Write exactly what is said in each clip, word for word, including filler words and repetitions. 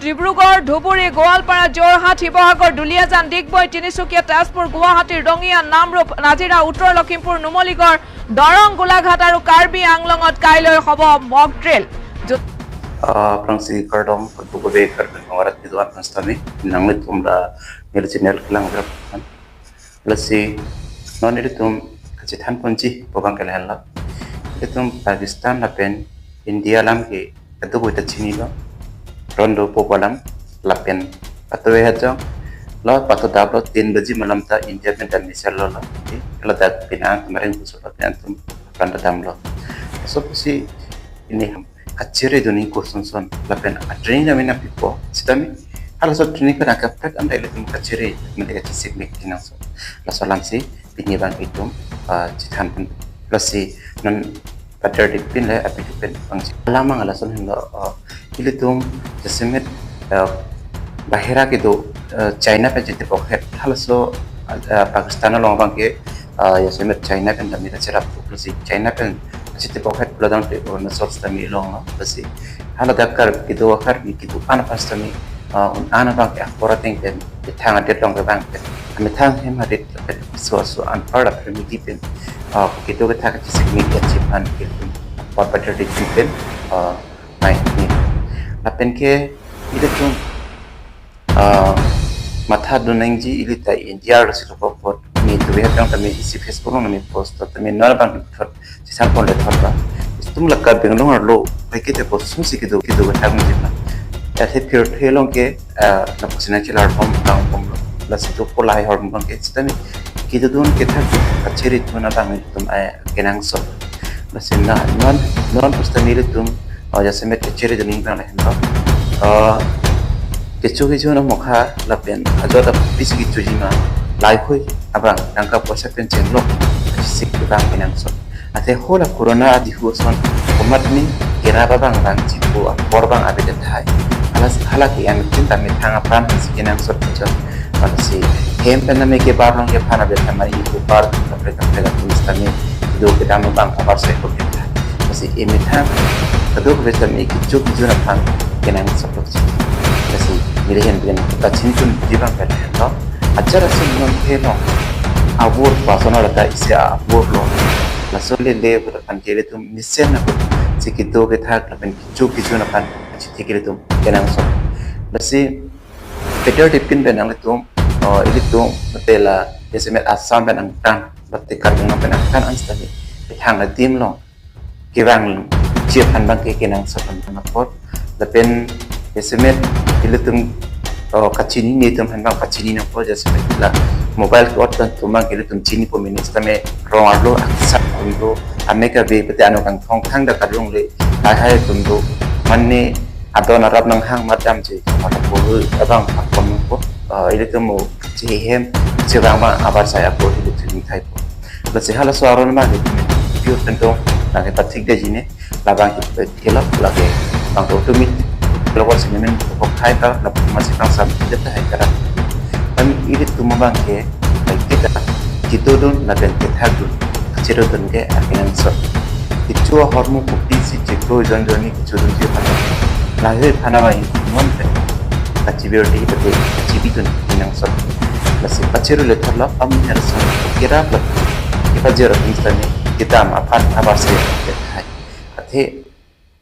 ডিব্ৰুগড়, ধুবুৰী, গোৱালপাৰা, যোৰহাট, শিৱসাগৰ, দুলীয়াজান, ডিগবৈ, তিনিচুকীয়া, তেজপুৰ, গুৱাহাটীৰ ৰঙিয়া, নামৰূপ, নাজিৰা, উত্তৰ লখিমপুৰ, নুমলীগড়, দৰং, গোলাঘাট আৰু কাৰ্বি আংলঙত কাইলৈ হ'ব মক ড্ৰিল। য'ত আহ, aphrangsi kardom, kadokave Karbi Anglong arat kedo-an aphan sitame, nanglitum la neli channel kelang berap kan. Lasi, non ilitum kachethan ponji pu abang ke lahenlo. Ilitum Pakistan lapen India alam ke kadokave ta chinilo. Ron dopo pu alam lapen patoi hajong lo, patodaplo, tin baji malom ta India pen ta missile lolo. Oke, kalau dak pinang kemarin khusus lapen antum pran damlo. So pusi ini kachere dun ingkoi son son lapen a training nami nangpipo sitame, halaso training pen akaprek anta ilitum kachere mate kachesik mek kinangso. Laso alamsi pini abang itum, ah, chethan pon. Lasi non pater dik pin le api dik pin abang si alamang lason henlo, ah, ilitum jasemet, ah, bahira kedo, ah, China pen chetipok het halaso, ah, Pakistan along abang ke, ah, jasemet China pen damira cherap tu, lasi China pen chetipok het pulo tangte Arunachal sitame longlo, lasi hala dak Karbi kedo, Karbi kedo-an aphan sitame, ah, un-an abang ke akor ateng pen, methang adet along ke abang pen, methang hem adet pen so so anpar la permiti pen, ah, kedo kethak kachesik mek achieve aphan ke akor pater dik pen, ah, mai ni. Lapen ke ilitum, ah, matha dun nangji ili ta India arlosi lokok pot. Neli tuve hatang tame isi Facebook along neli post tame non abang thot, chisang pon le thot ba. Itum la Karbi Anglong arlo pai ke te post sungsi kedo kedo kethak nangji ba. Athe pirthe along ke, ah, na pusina chelar pom tang pomlo. Lasi to kolai hor abang ke sitame kedo dun kethak kachere dun abang itum ai kenangsot. Lasi na non non pusitame ilitum, ah, jasemet kachere dun abang lahenlo. Ah, kecho kecho na mokha lapen ajot apisi kechojima, lahei abang tangka poisa pen chenglok, sik abang kenangsot. Athe hala corona adihu ason komat ni kerap abang abang chipo apor abang ave det tahai. Hala hala ke an tin ta methang apran si kenangsot kachot. Lasi hem pen nami ke bar long ke phana be thamari ipu bar kaprek kaprek atum sitame do kedam abang abar sai ko kita. Lasi emethang kadokave sitame kecho kecho aphan kenangsot si. Lasi miri hen ben ta chin tun di abang pen lo. Ajar ason non ke lo. Abur pasono rata isi abur lo. Laso lele pu aphan ke ilitum mesen na si kedo kethak lapen kecho kecho aphan si thik ilitum kenangsot. Lasi pater dik pin pen nanglitum, oh, ilitum mate la jasemet Assam pen angtan, mate Karbi Anglong pen angtan an sitame methang adim along kevang chip aphan abang ke kenangsot aphan apor. Lapen jasemet ilitum, oh, kachinine atum aphan abang pachini nangpo, jasemet la mobile ke-ot pen atum abang ke ilitum chinipo mini sitame rong arlo aksat atum do, amek ave pute ano kangthong thangta kadungle, lahei atum do, mane adon arap nanghang madam je, mata pulu abang akon ko, ah, ilitum mo chehem chevang abang abar sai apo ilitum thai po. Lasi halaso aron abang ke pure pen to, lake pathik detji ne, labang ke kelok lake bang to tumit kelok sini men ko khai ta, lap masih tang sam det tahai kara. Kami ilitum abang ke, baik kita, kedo dun lapen kethak dun, kachere dun ke akenangsot. Kecho ahormu kopisi chiklo jon jon ni kecho dunji aphan, lahei aphan abang non pen kachibir di pate kachibi dun kenangsot. Lasi pachero le thotlo, amu her son kerap lo. Kepajero atum sitame kedam aphan abar sai ke tahai. Athe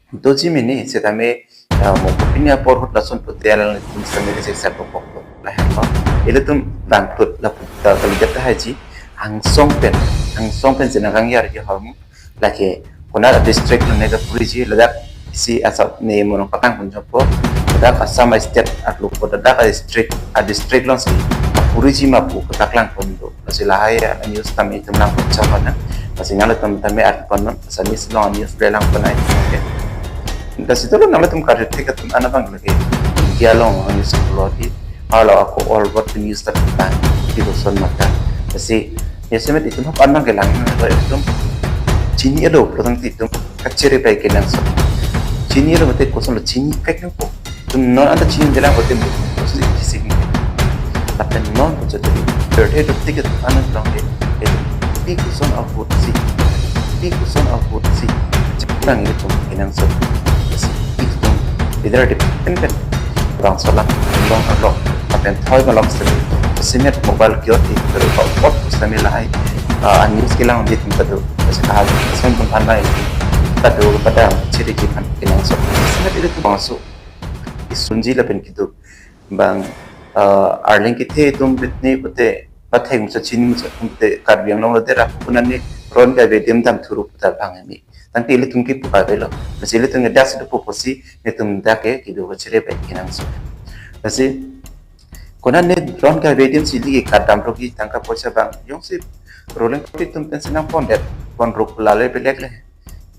doji mene sitame, ah, mo kopine apor ahut lason pute alanglitum sitame kachesik pokpok lo. Lahenlo ilitum bang tut lapu ta kalidet tahai ji, angsong pen, angsong pen sina kangyar ke ahormu. Lake konat district lo ne kapuriji, ladak si asap ne monong patang pon jokpo, ladak Assam state arlo po, ladak district, a district alongsi kapuriji ma pu kataklang pon do. Lasi lahei a news tame itum lang pon chama na. Lasi nanglitum tame ar pon non, Assamese along news le lang pon ai. Lasi dolo nanglitum karju thik atum an abang lake India along news lo di. Halo ako all about the news ta ta di koson mata. Lasi jasemet itum aphan abang ke lang na itum chini alo pulo tangte itum kachere pai kenangsot. Chini alo mate koson lo chini kai nangpo. Itum non anta chini detlang pote mo koson isi sik. Lapen non koson tadi. Birthday do ticket an long ke. Itum pi koson ahut si, pi koson ahut si, chaklang ilitum kenangsot. Lasi itum leader di pen pen Bangso alam long arlo lapen thoi malom sitame, simet mobile kio ti, pero pa pot sitame lahai, ah, news kelang di tum kado, kasi kahal sen tum anai kado pada chiri ji aphan kenangsot. Simet ilitum bangso isunji lapen keduk abang, ah, arleng kethe atum bit ni pute pathek musa chini musa atum pute Karbi Anglong lo dera kunan ni ron kave adim dam thuru puta bang ami. Tangte ilitum kipu kave lo. Masi ilitum ke das do pupo si netum dak ke kedo kachiri bai kenangsot. Masi kunan ni ron kave adim si ligi kadam rogi tangka poisa bang. Jongsi ruling party atum pensi nangpondet, pon ruk lale belek le.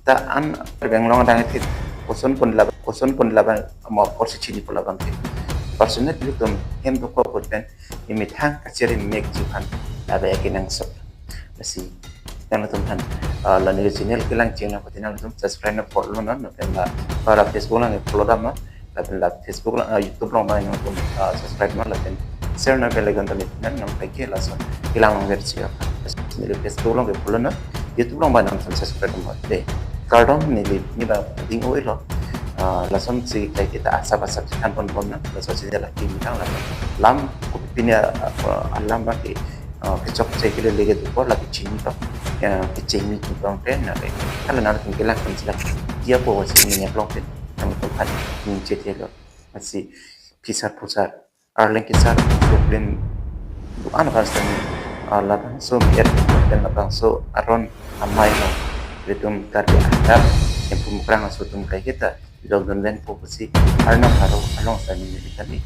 Ta an Karbi Anglong adang ithit koson pon laba, koson pon laba, mo apor si chini pon labang ke. Personal ilitum hem dokok pen imethang kachiri mek ji aphan laba kenangsot. Masi nangtum aphan, ah, la news channel kelang cheng na pati nangtum subscribe na follow non, lapen la para Facebook lang follow dam non, lapen la Facebook lang, ah, YouTube long ba nangtum, ah, subscribe non, lapen share na bell icon tame nang nang paike lason kelang long versi ya. Neli Facebook long ke follow non, YouTube long ba nangtum subscribe non. De, kardom neli ni ba ding oi lo. Ah, lason si kai kita asap asap si than pon pon na, lason si la kimi tang la. Lam kopi pini, ah, alam ba ke, ah, kechok chai kele lege dupo lagi chini to. Ya, kecheng ni dupo ke na ke. Kalau nangtum kelang kan sila. Dia po si ni nyaklong pen. Nangtum aphan ning chet lo. Masi phisar phusar, arleng kesar, problem do-an aphan sitame, ah, labangso et pen labangso aron amei lo. Ilitum Karbi adat, Hemphu Mukrang aso atum kai kita longdun ven po pusi Arnam aro along sitame neli kali